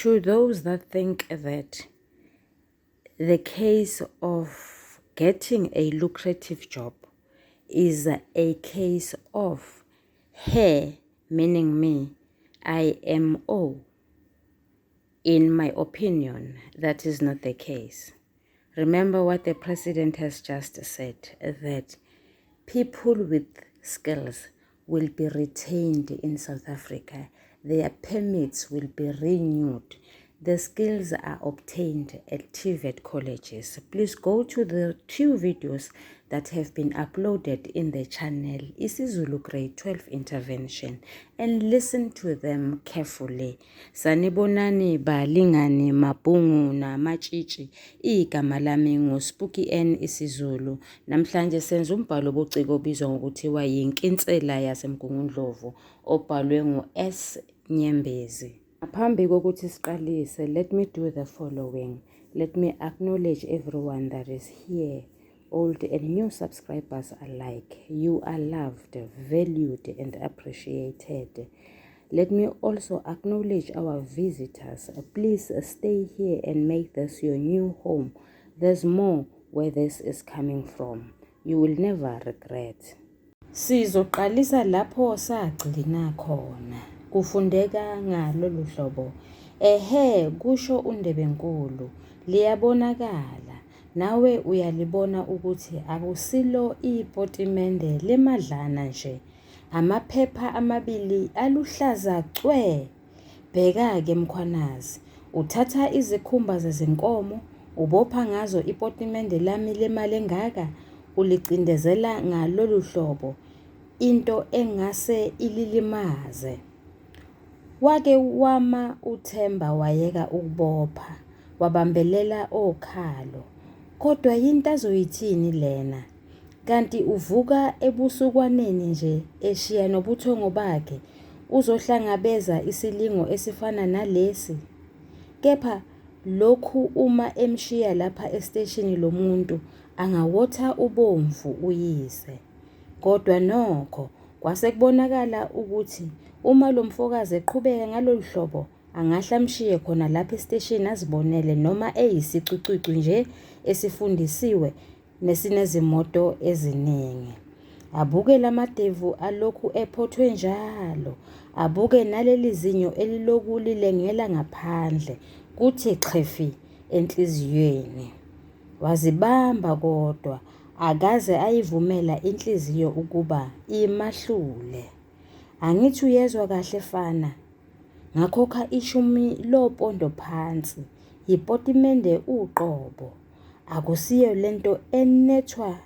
To those that think that the case of getting a lucrative job is a case of her, meaning me, IMO, in my opinion, that is not the case. Remember what the president has just said, that people with skills will be retained in South Africa. Their permits will be renewed. The skills are obtained at TVET colleges. Please go to the two videos that have been uploaded in the channel isiZulu Grade 12 Intervention and listen to them carefully. Sanibonani balingani mabhungu namatshitshi. Igama lami nguSpooky N isiZulu. Namhlanje senza umbhalo obuciko obizwa ngokuthiwa yinkinsela yaseMgungundlovu obhalwe ngu-S Nyembezi. Ngaphambi kokuthi siqalise, let me do the following. Let me acknowledge everyone that is here, old and new subscribers alike. You are loved, valued, and appreciated. Let me also acknowledge our visitors. Please stay here and make this your new home. There's more where this is coming from. You will never regret. Sizoqalisa lapho sagcina khona. Kufundeka ngalolu hlobo. Ehhe, kusho uNdebenkulu, liyabonakala. Nawe uyalibona ukuthi akusilo ipotimende lemadlana nje. Amaphepha amabili aluhlaza cwe. Bheka-ke Mkhwanazi, uthatha izikhumba zezinkomo, ubopha ngazo ipotimende lami lemali engaka, ulicindezela ngalolu hlobo, into engase ililimaze. Wake wama uThemba wayeka ukubopha, wabambelela okhalo. Kodwa yinto azoyithini lena? Kanti uvuka ebusukwaneni nje eshiya nobuthongo bakhe uzohlangabeza isilingo esifana nalesi? Kepha lokhu uma emshiya lapha esiteshini lo muntu angawotha ubomvu uyise. Kodwa nokho kwase kubonakala ukuthi uma lo mfokazi eqhubeka ngalolu hlobo angahle amshiye khona lapha esiteshini azibonele noma eyisicucucu nje esifundisiwe nesinezimoto eziningi. Abuke lamadevu alokhu ephothwe njalo, abuke naleli zinyo eliloku lilengela ngaphandle, kuthi xhefi enhliziyweni. Wazibamba kodwa akaze ayivumela inhliziyo ukuba imahlule. Angithi uyezwa kahle fana, ngakhokha ishumi lopondo phansi, yipotimende uqobo. Akusiyo lento enethwa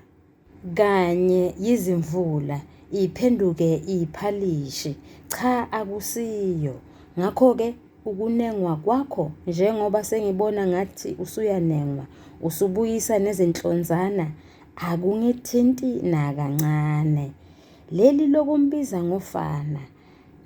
kanye yizimvula iphenduke iphalishi. Cha akusiyo. Ngakho-ke ukunengwa kwakho njengoba sengibona ngathi usuyanengwa, usubuyisa nezinhlonzana akungithinti nakancane. Leli lokumbiza ngofana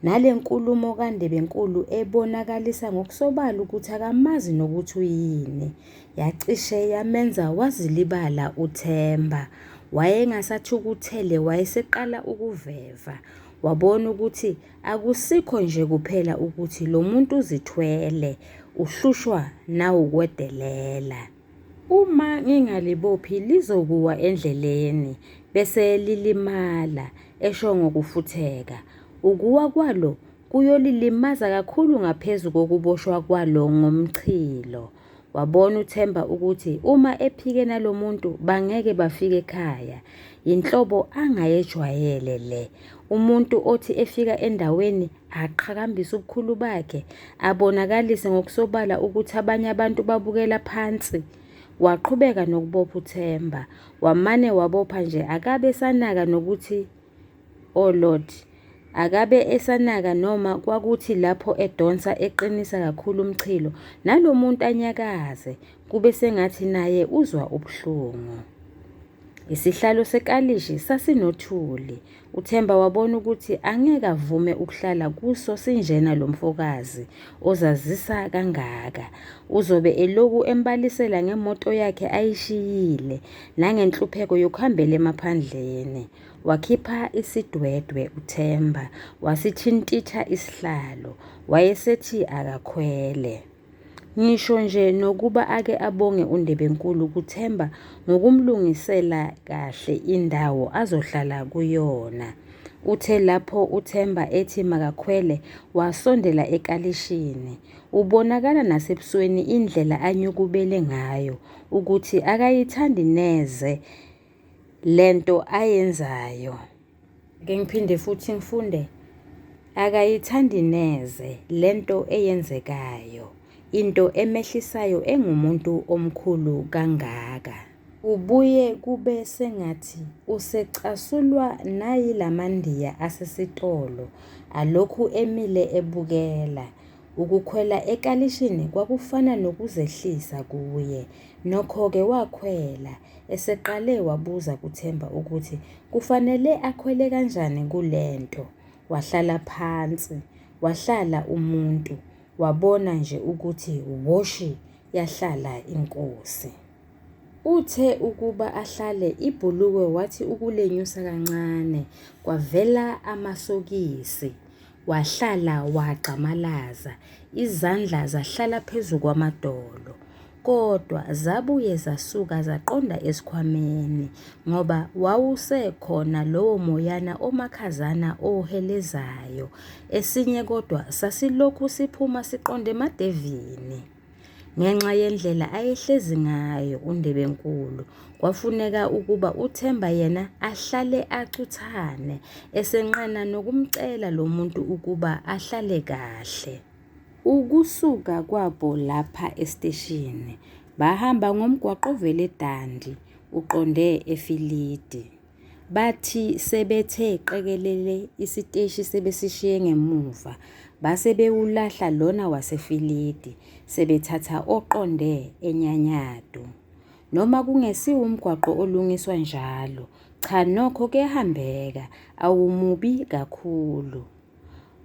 Nale nkulumo kaNdebenkulu ebonakalisa ngokusobala ukuthi akamazi nokuthi uyini, yacishe yamenza wazilibala uThemba. Wayengasathukuthele wayeseqala ukuveva. Wabona ukuthi akusikho nje kuphela ukuthi lo muntu uzithwele, uhlushwa nawukwedelela. Uma ngingalibophi lizokuwa endleleni bese lilimala, esho ngokufutheka. Ukuwa kwalo kuyolilimaza kakhulu ngaphezu kokuboshwa kwalo ngomchilo. Wabona uThemba ukuthi uma ephike nalo muntu bangeke bafike ekhaya. Yinhlobo angayejwayele le. Umuntu othi efika endaweni aqhakambise ubukhulu bakhe, abonakalise ngokusobala ukuthi abanye abantu babukela phansi. Waqhubeka nokubopha uThemba, wamane wabopha nje akabe esanaka nokuthi oh Lord, akabe esanaka noma kwakuthi lapho edonsa eqinisa kakhulu umchilo nalo muntu anyakaze kube sengathi naye uzwa ubuhlungu. Isihlalo sekalishi sasinothuli. UThemba wabona ukuthi angeke avume ukuhlala kuso sinjena lo mfokazi ozazisa kangaka. Uzobe eloku embalisela ngemoto yakhe ayishiyile nangenhlupheko yokuhambela emaphandleni. Wakhipha isidwedwe uThemba wasithintitha isihlalo, wayesethi akakhwele. Ngisho nje nokuba ake abonge uNdebenkulu kuThemba ngokumlungisela kahle indawo azohlala kuyona. Uthe lapho uThemba ethi makakhwele wasondela ekalishini. Ubonakala nasebusweni indlela anyukubele ngayo ukuthi akayithandi neze le nto ayenzayo. Ake ngiphinde futhi ngifunde. Akayithandi neze le nto eyenzekayo, into emehlisayo engumuntu omkhulu kangaka. Kubuye kube sengathi usecasulwa nayilamaNdiya asesitolo alokhu emile ebukela. Ukukhwela ekalishini kwakufana nokuzehlisa kuye. Nokho-ke wakhwela, eseqale wabuza kuThemba ukuthi kufanele akhwele kanjani kule nto. Wahlala phansi, wahlala umuntu, wabona nje ukuthi woshi yahlala inkosi. Uthe ukuba ahlale ibhulukwe wathi ukulenyusa kancane kwavela amasokisi. Wahlala wagxamalaza, izandla zahlala phezu kwamadolo. Kodwa zabuye zasuka zaqonda esikhwameni ngoba wawusekhona lowo moyana omakhazana ohelezayo. Esinye kodwa sasilokhu siphuma siqonde emadevini. Ngenxa yendlela ayehlezi ngayo uNdebenkulu, kwafuneka ukuba uThemba yena ahlale acuthane, esenqena nokumcela lo muntu ukuba ahlale kahle. Ukusuka kwabo lapha esiteshini, bahamba ngomgwaqo ovela eDundee uqonde eFilidi. Bathi sebethe qekelele isiteshi sebesishiye ngemuva, base bewulahla lona waseFilidi, sebethatha oqonde eNyanyadu. Noma kungesiwo umgwaqo olungiswa njalo, cha nokho kuyahambeka, awumubi kakhulu.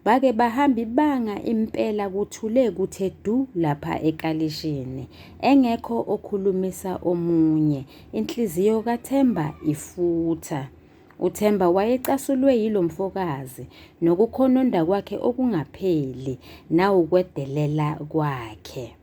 Bake bahamba ibanga impela kuthule kuthe du lapha ekalishini, engekho okhulumisa omunye, inhliziyo kaThemba ifutha. UThemba wayecasulwe yilo mfokazi nokukhononda kwakhe okungapheli nawukwedelela kwakhe.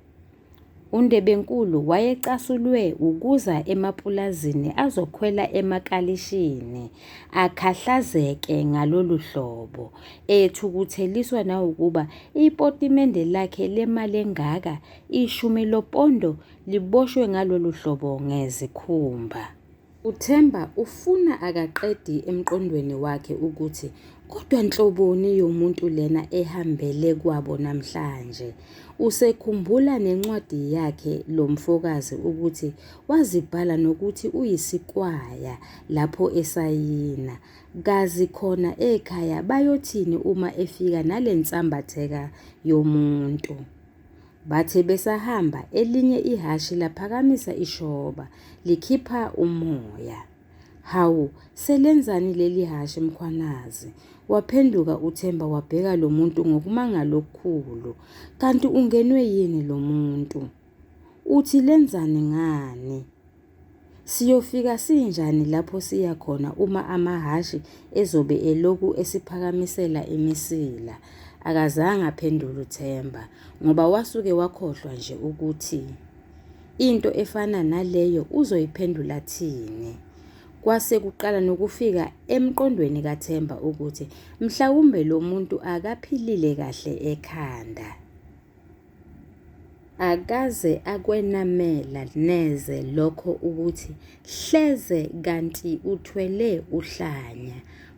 UNdebenkulu wayecasulwe wukuza emapulazini azokhwela emakalishini, akhahlazeke ngalolu hlobo, ethukutheliswa nawukuba ipotimende lakhe lemali engaka, ishumi lopondo, liboshwe ngalolu hlobo ngezikhumba. UThemba ufuna akaqedi emqondweni wakhe ukuthi kodwa nhloboni yomuntu lena ehambele kwabo namhlanje. Usekhumbula nencwadi yakhe lo mfokazi ukuthi wazibhala nokuthi uyisikwaya lapho esayina. Kazi khona ekhaya bayothini uma efika nale nsambatheka yomuntu. Bathe besahamba elinye ihhashi laphakamisa ishoba, likhipha umoya. Hawu, selenzani leli hhashi Mkhwanazi? Waphenduka uThemba wabheka lo muntu ngokumangala okukhulu. Kanti ungenwe yini lo muntu? Uthi lenzani ngani? Siyofika sinjani lapho siya khona uma amahhashi ezobe elokhu esiphakamisela imisila? Akazange aphendule uThemba ngoba wasuke wakhohlwa nje ukuthi into efana naleyo uzoyiphendula athini. Kwase kuqala nokufika emqondweni kaThemba ukuthi mhlawumbe lo muntu akaphilile kahle ekhanda. Akaze akwenamela neze lokho ukuthi hleze kanti uthwele uhlanya.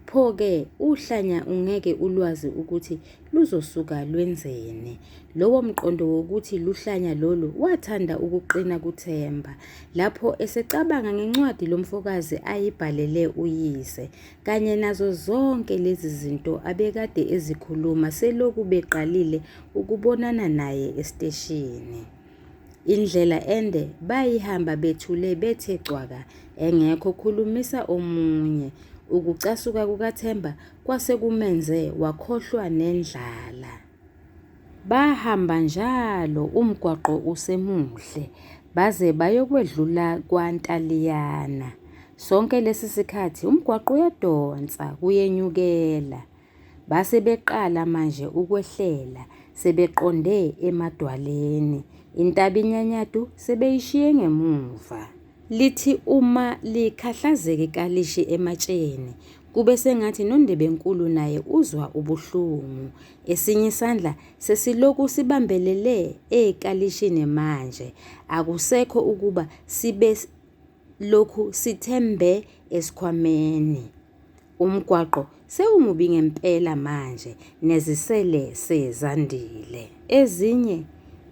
Pho-ke uhlanya ungeke ulwazi ukuthi luzosuka lwenzeni. Lowo mqondo wokuthi luhlanya lolu wathanda ukuqina kuThemba lapho esecabanga ngencwadi lo mfokazi ayibhalele uyise kanye nazo zonke lezi zinto abekade ezikhuluma selokhu beqalile ukubonana naye esiteshini. Indlela ende bayihamba bethule bethe cwaka engekho khulumisa omunye. Ukucasuka kukaThemba kwase kumenze wakhohlwa nendlala. Bahamba njalo umgwaqo usemuhle baze bayokwedlula kwaNtaliyana. Sonke lesi sikhathi umgwaqo uyadonsa kuyenyukela. Base beqala manje ukwehlela Sebeqonde emadwaleni. Intaba iNyanyadu sebeyishiye ngemuva. Lithi uma likhahlazeka ikalishi ematsheni, kube sengathi noNdebenkulu naye uzwa ubuhlungu. Esinye isandla sesilokhu sibambelele ekalishini manje, akusekho ukuba sibe lokhu sithe mbe esikhwameni. Umgwaqo sewumubi ngempela manje nezisele sezandile. Ezinye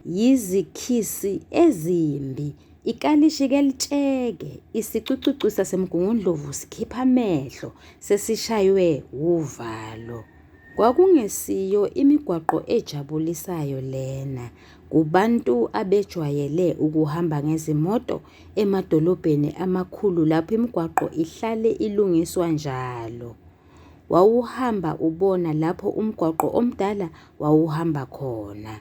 yizikhisi ezimbi, ikalishi kelitsheke, isicucucu saseMgungundlovu sikhipha amehlo, sesishaywe wuvalo. Kwakungesiyo imigwaqo ejabulisayo lena kubantu abejwayele ukuhamba ngezimoto emadolobheni amakhulu lapho imigwaqo ihlale ilungiswa njalo. Wawuhamba ubona lapho umgwaqo omdala wawuhamba khona.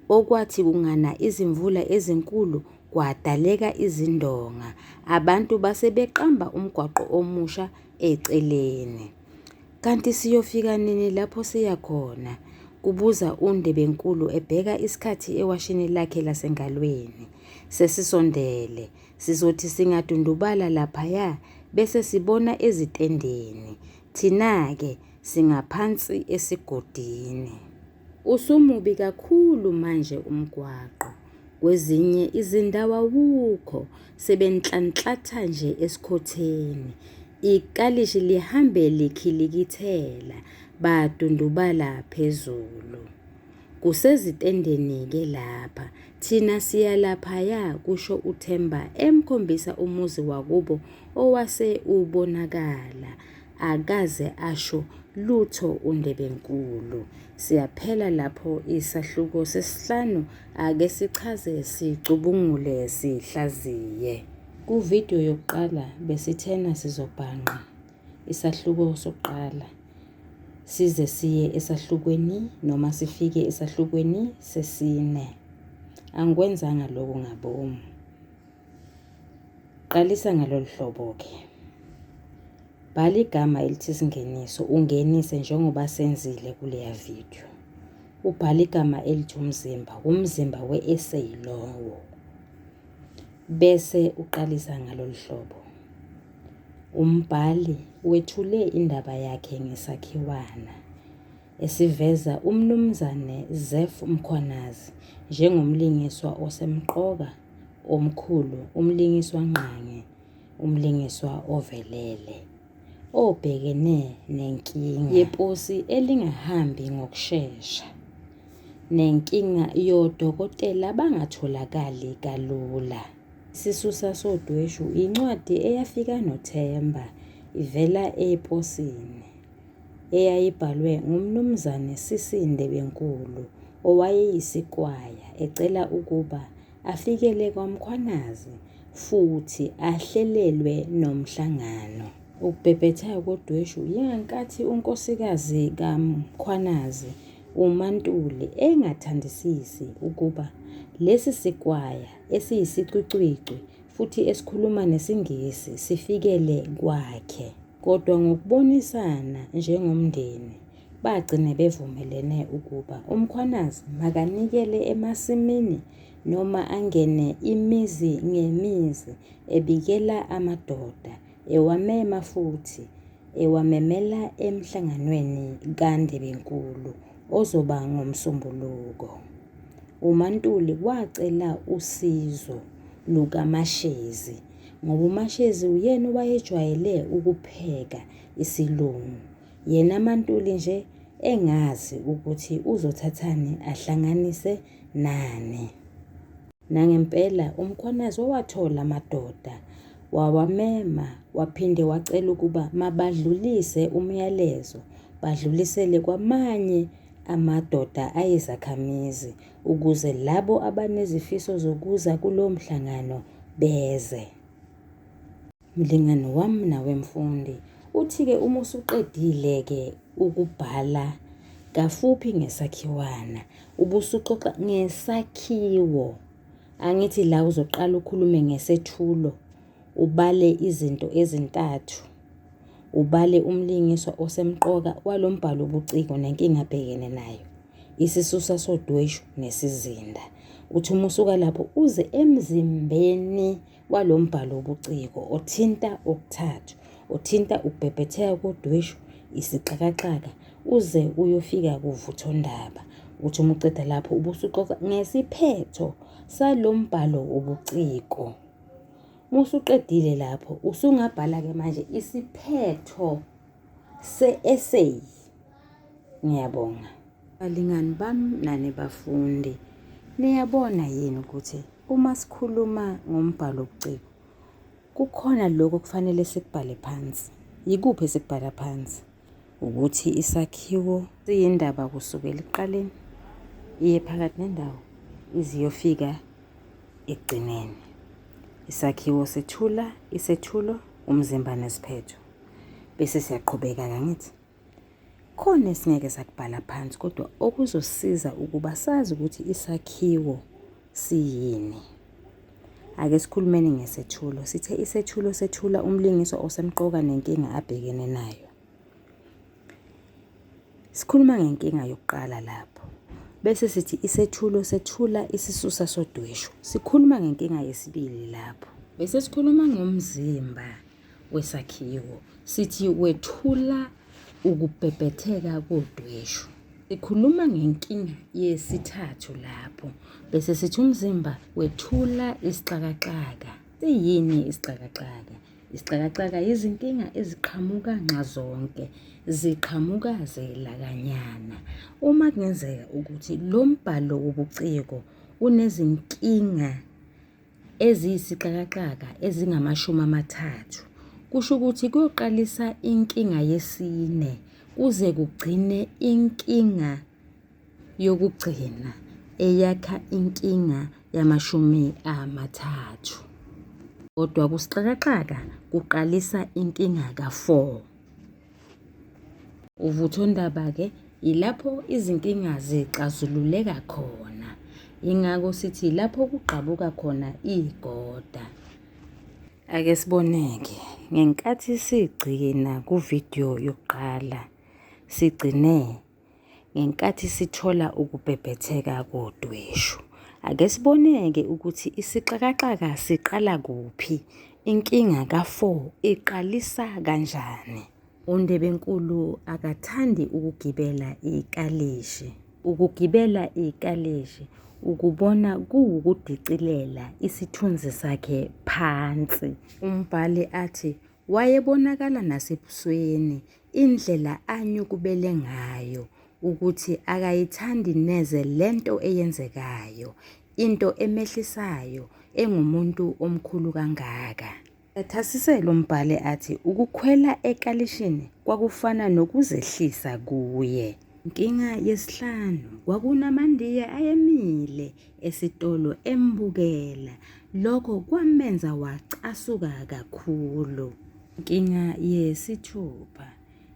Okwathi kungana izimvula ezinkulu kwadaleka izindonga, abantu base beqamba umgwaqo omusha eceleni. Kanti siyofika nini lapho siya khona? Kubuza uNdebenkulu ebheka isikhathi ewashini lakhe lasengalweni. Sesisondele, sizothi singadundubala laphaya bese sibona ezitendeni. Thina-ke singaphansi esigodini. Usumubi kakhulu manje umgwaqo. Kwezinye izindawo awukho, sebenhlanhlatha nje esikhotheni. Ikalishi lihambe likhilikithela, badundubala phezulu. Kusezitendeni-ke lapha, thina siya laphaya, kusho uThemba emkhombisa umuzi wakubo owase ubonakala. Akaze asho lutho uNdebenkulu. Siyaphela lapho isahluko sesihlanu ake sichaze sicubungule sihlaziye. Kuvidiyo yokuqala besithena sizobhanqa isahluko sokuqala size siye esahlukweni noma sifike esahlukweni sesine. Angikwenzanga lokhu ngabomu. Qalisa ngalolu hlobo-ke. Bhala igama elithi isingeniso ungenise njengoba senzile kuleya video. Ubhale igama elithi umzimba, umzimba we-essay lowo. Bese uqalisa ngalolu hlobo. Umbhali wethule indaba yakhe ngesakhiwana. Esiveza uMnumzane Zeph Mkhwanazi njengomlingiswa osemqoka, omkhulu, umlingiswangqangi, umlingiswa ovelele, obhekene nenkinga yeposi elingahambi ngokushesha, nenkinga yodokotela abangatholakali kalula. Isisusa sodweshu incwadi eyafika noThemba ivela eposini. Eyayibhalwe nguMnumzane CC Ndebenkulu owayeyisikwaya ecela ukuba afikele kwaMkhwanazi futhi ahlelelwe nomhlangano. Ukubhebhetheka kodweshu yingenkathi unkosikazi kaMkhwanazi uMaNtuli engathandisisi ukuba lesi sikwaya esiyisicwicwicwi futhi esikhuluma nesiNgisi sifikele kwakhe. Kodwa ngokubonisana njengomndeni, bagcine bevumelene ukuba uMkhwanazi makanikele emasimini noma angene imizi ngemizi ebikela amadoda, ewamema futhi ewamemela emhlanganweni kaNdebenkulu ozoba ngoMsombuluko. UMaNtuli wacela usizo lukaMashezi ngoba uMashezi uyena owayejwayele ukupheka isilungu. Yena MaNtuli nje engazi ukuthi uzothathani ahlanganise nani. Nangempela uMkhwanazi wawathola amadoda, wawamema waphinde wacela ukuba mabadlulise umyalezo, badlulisele kwamanye amadoda ayizakhamizi ukuze labo abanezifiso zokuza kulowo mhlangano beze. Mlingani wami nawe mfundi, uthi-ke uma usuqedile-ke ukubhala kafuphi ngesakhiwana, ubusuxoxa ngesakhiwo. Angithi la uzoqala ukhulume ngesethulo, ubale izinto ezintathu. Ubale umlingiswa osemqoka walo mbhalo-buciko nenkinga abhekene nayo. Isisusa sodweshu nesizinda. Uthi uma usuka lapho uze emzimbeni walo mbhalo wobuciko othinta okuthathu, othinta ukubhebhetheka kodweshu, isixakaxaka uze uyofika kuvuthondaba. Uthi uma uqeda lapho ubusuxoxa ngesiphetho salo mbhalo wobuciko. Uma usuqedile lapho usungabhala-ke manje isiphetho se-essay. Ngiyabonga. Balingani bami nani bafundi, niyabona yini ukuthi uma sikhuluma ngombhalo wobuciko kukhona lokhu okufanele sikubhale phansi. Yikuphi esikubhala phansi? Ukuthi isakhiwo siyindaba kusukela ekuqaleni iye phakathi nendawo ize iyofika ekugcineni. Isakhiwo sethula isethulo, umzimba nesiphetho. Bese siyaqhubeka-ke angithi? Khona esingeke sakubhala phansi kodwa okuzosisiza ukuba sazi ukuthi isakhiwo siyini. Ake sikhulumeni ngesethulo. Sithe isethulo sethula umlingiswa osemqoka nenkinga abhekene nayo. Sikhuluma ngenkinga yokuqala lapho. Bese sithi isethulo sethula isisusa sodweshu. Sikhuluma ngenkinga yesibili lapho. Bese sikhuluma ngomzimba wesakhiwo. Sithi wethula ukubhebhetheka kodweshu. Sikhuluma ngenkinga yesithathu lapho. Bese sithi umzimba wethula isixakaxaka. Siyini isixakaxaka? Isixakaxaka yizinkinga eziqhamuka nxazonke, ziqhamuka zelakanyana. Uma kungenzeka ukuthi lo mbhalo wobuciko unezinkinga eziyisixakaxaka ezingamashumi amathathu, kusho ukuthi kuyoqalisa inkinga yesine kuze kugcine inkinga yokugcina eyakha inkinga yamashumi amathathu. Kodwa kusixakaxaka kuqalisa inkinga ka-4. Uvuthondaba-ke yilapho izinkinga zixazululeka khona. Yingakho sithi yilapho kugqabuka khona igoda. Ake sibone-ke, ngenkathi sigcina kuvidiyo yokuqala, sigcine Ngenkathi sithola ukubhebhetheka kodweshu, ake sibone-ke ukuthi isixakaxaka siqala kuphi, inkinga ka-4 iqalisa kanjani. UNdebenkulu akathandi ukugibela ikalishi. Ukugibela ikalishi ukubona kuwukudicilela isithunzi sakhe phansi. Umbhali athi Wayebonakala nasebusweni indlela anyukubele ngayo ukuthi akayithandi neze lento eyenzekayo, into emehlisayo engumuntu omkhulu kangaka. Ethasisela umbhali athi ukukhwela ekalishini kwakufana nokuzehlisa kuye. Inkinga yesihlanu, kwakunamaNdiya ayemile esitolo embukela. Lokho kwamenza wacasuka kakhulu. Inkinga yesithupha,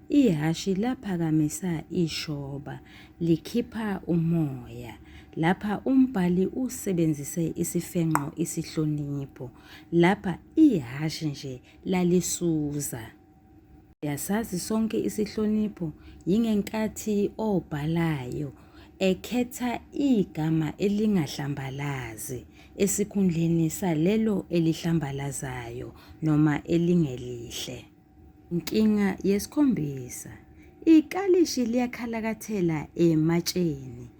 ihhashi laphakamisa ishoba likhipha umoya. Lapha umbhali usebenzise isifenqo isihlonipho. Lapha ihhashi nje lalisuza. Siyasazi sonke isihlonipho yingenkathi obhalayo ekhetha igama elingahlambalazi esikhundleni salelo elihlambalazayo noma elingelihle. Inkinga yesikhombisa, ikalishi liyakhalakathela ematsheni.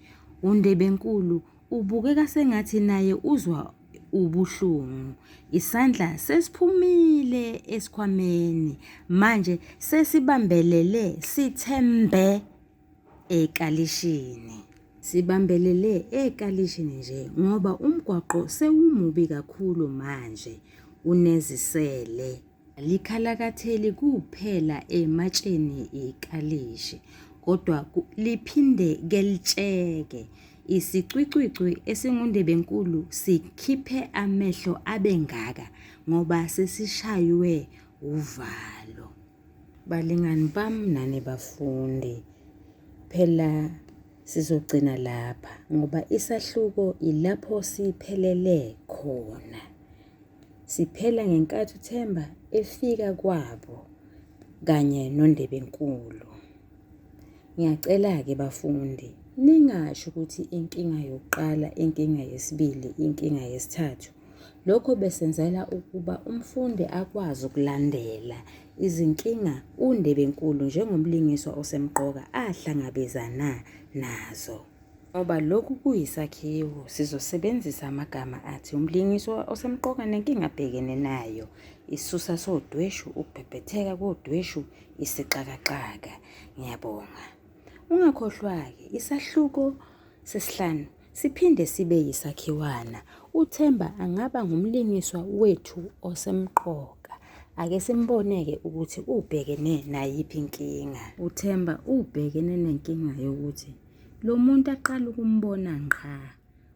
UNdebenkulu Ubukeka sengathi naye uzwa ubuhlungu. Isandla sesiphumile esikhwameni manje sesibambelele sithembe ekalishini. Sibambelele ekalishini nje ngoba umgwaqo sewumubi kakhulu manje unezisele. Alikhalakatheli kuphela ematsheni ikalishi kodwa liphinde kelitsheke. Isicwicwicwi esinguNdebenkulu sikhiphe amehlo abe ngaka ngoba sesishaywe uvalo. Balingani bami nani bafundi, phela sizogcina lapha ngoba isahluko ilapho siphelele khona. Siphela ngenkathi uThemba efika kwabo kanye noNdebenkulu. Ngiyacela-ke bafundi. Ningasho ukuthi inkinga yokuqala, inkinga yesibili, inkinga yesithathu. Lokho besenzela ukuba umfundi akwazi ukulandela izinkinga uNdebenkulu njengomlingiswa osemqoka ahlangabezana nazo. Ngoba lokhu kuyisakhiwo, sizosebenzisa amagama athi umlingiswa osemqoka nenkinga abhekene nayo, isisusa sodweshu, ukubhebhetheka kodweshu, isixakaxaka. Ngiyabonga. Ungakhohlwa-ke isahluko sesihlanu siphinde sibe yisakhiwana. UThemba angaba ngumlingiswa wethu osemqoka. Ake simbone-ke ukuthi ubhekene nayiphi inkinga. UThemba ubhekene nenkinga yokuthi lo muntu aqala ukumbona ngqa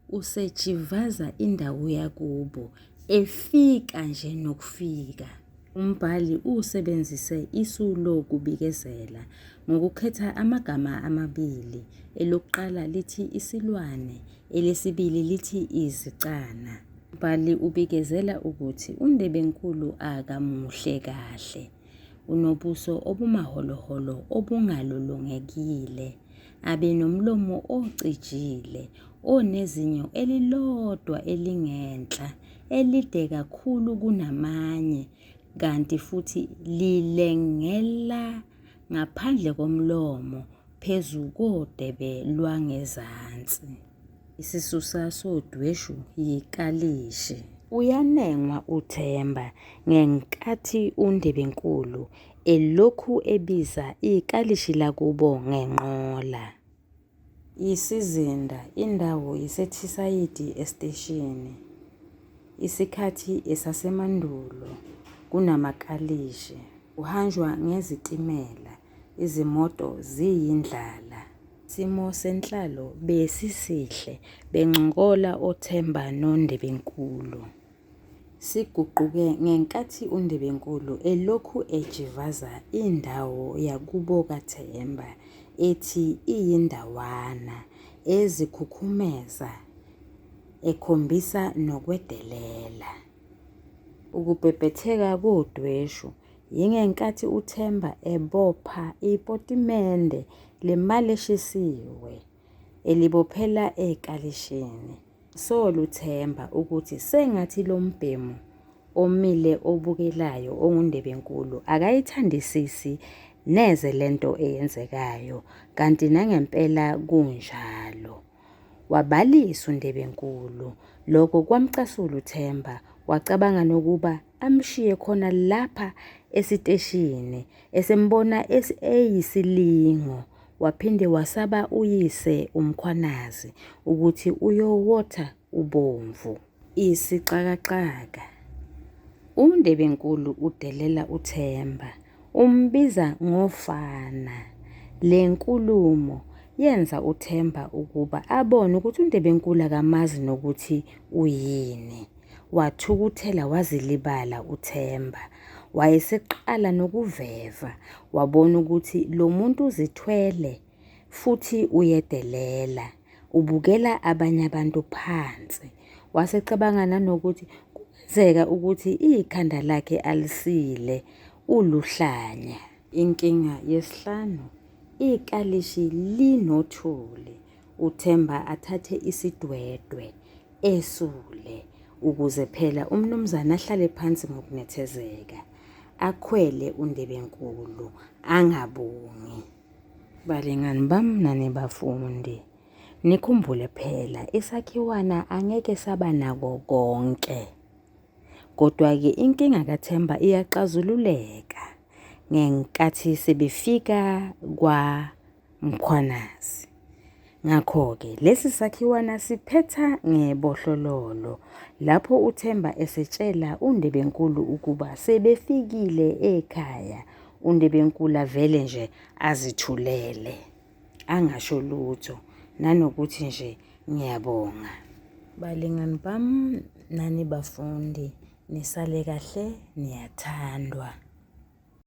usejivaza indawo yakubo efika nje nokufika. Umbhali usebenzise isu lokubikezela ngokukhetha amagama amabili, elokuqala lithi isilwane, elesibili lithi izicana. Umbhali ubikezela ukuthi uNdebenkulu akamuhle kahle, unobuso obumaholoholo obungalolongekile. Abe nomlomo ocijile, onezinyo elilodwa elingenhla, elide kakhulu kunamanye, kanti futhi lilengela ngaphandle komlomo phezu kodebe lwangezansi. Isisusa sodweshu yikalishi. Uyanengwa uThemba ngenkathi uNdebenkulu elokhu ebiza ikalishi lakubo ngenqola. Isizinda, indawo yiseThisayidi esiteshini. Isikhathi esasemandulo, kunamakalishi. Kuhanjwa ngezitimela, izimoto ziyindlala. Isimo senhlalo besisihle, bencokola oThemba noNdebenkulu. Siguquke ngenkathi uNdebenkulu elokhu ejivaza indawo yakubo kaThemba ethi iyindawana, ezikhukhumeza, ekhombisa nokwedelela. Ukubhebhetheka kodweshu yingenkathi uThemba ebopha ipotimende lemali eshisiwe, elibophela ekalishini. Sola uThemba ukuthi sengathi lo mbhemu omile obukelayo onguNdebenkulu akayithandisisi neze le nto eyenzekayo kanti nangempela kunjalo. Wabalisa uNdebenkulu. Lokho kwamcasula uThemba, wacabanga nokuba amshiye khona lapha esiteshini esembona eyisilingo. Waphinde wasaba uyise uMkhwanazi ukuthi uyowotha ubomvu. Isixakaxaka. UNdebenkulu udelela uThemba. Umbiza ngofana. Le nkulumo yenza uThemba ukuba abone ukuthi uNdebenkulu akamazi nokuthi uyini. Wathukuthela wazilibala uThemba. Wayeseqala nokuveva, wabona ukuthi lo muntu uzithwele futhi uyedelela, ubukela abanye abantu phansi. Wasecabanga nanokuthi kungenzeka ukuthi ikhanda lakhe alisile, uluhlanya. Inkinga yesihlanu, ikalishi linothuli. UThemba athathe isidwedwe esule ukuze phela umnumzane ahlale phansi ngokunethezeka. Akhwele uNdebenkulu angabongi. Balingani bami nani bafundi, nikhumbule phela isakhiwana angeke saba nako konke. Kodwa-ke inkinga kaThemba iyaxazululeka ngenkathi sebefika kwa Mkhwanazi. Ngakho-ke lesi sakhiwana siphetha ngebohlololo lapho uThemba esetshela uNdebenkulu ukuba sebefikile ekhaya. UNdebenkulu avele nje azithulele angasho lutho nanokuthi nje ngiyabonga. Balingani bami nani bafundi nisale kahle niyathandwa.